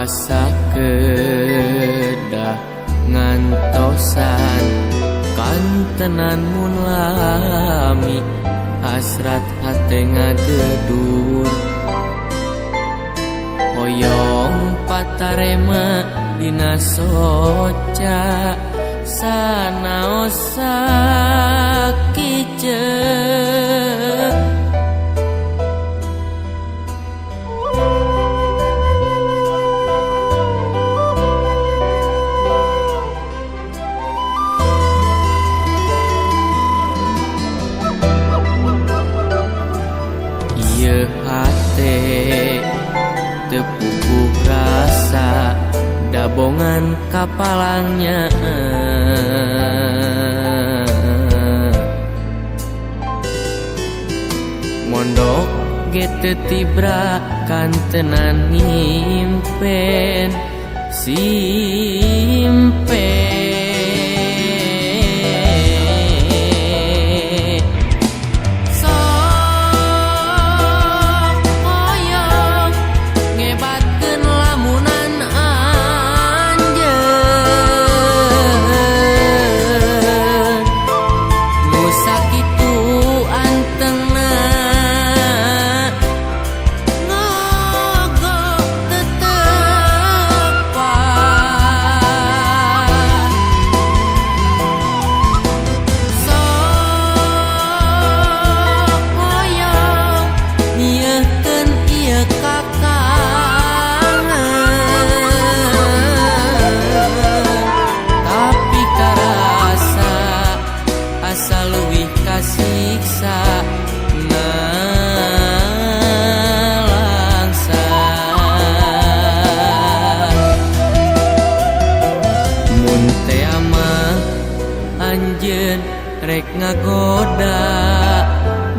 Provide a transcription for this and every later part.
Asa kedah ngantosan kantenan mun lami hasrat hate ngagedur hoyong patarema dina soca sanaos sakiceuk. Ieu hate teu puguh rasa dabongan kapalangnya mondok ge teu tibra kantenan ngimpen simpe. Sok hoyong ngebatkeun lamunan anjeun nu sakitu antengna ngogok teu tepat. Sok hoyong nyieutkeun ieu kakangen tapi karasa asa leuwih kasiksa nalangsa. Mun tea mah anjeun rek ngagoda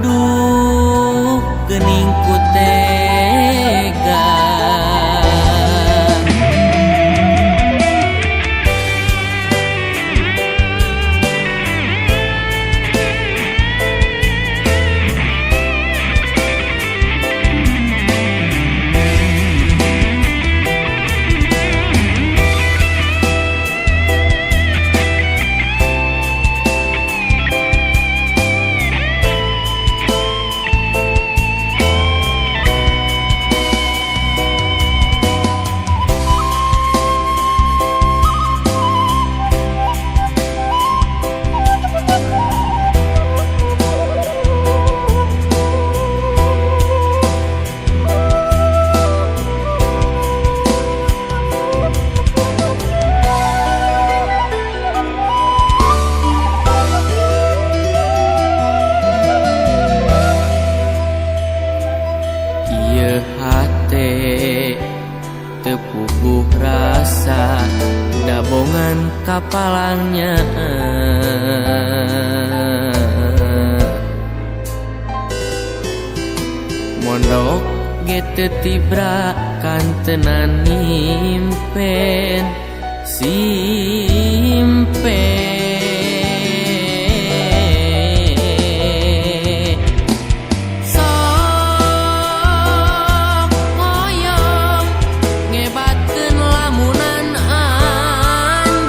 duh geuning ku tega. Ieu hate teu puguh rasa dabongan kapalangnya mondok ge teu tibra kantenan ngimpen simpe. Sok hoyong ngebatkeun lamunan anjeun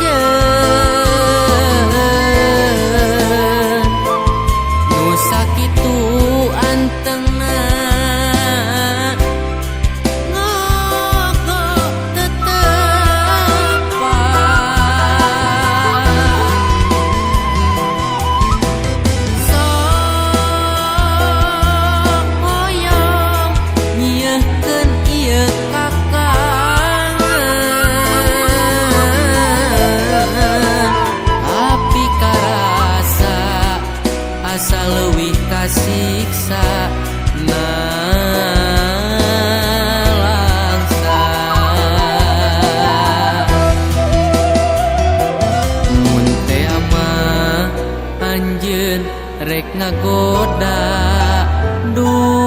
nu sakitu antengna ngogok teu tepat. Sok hoyong nyieutkeun ieu kakangen tapi karasa asa leuwih kasiksa nalangsa. Mun tea mah anjeun rek ngagoda duh.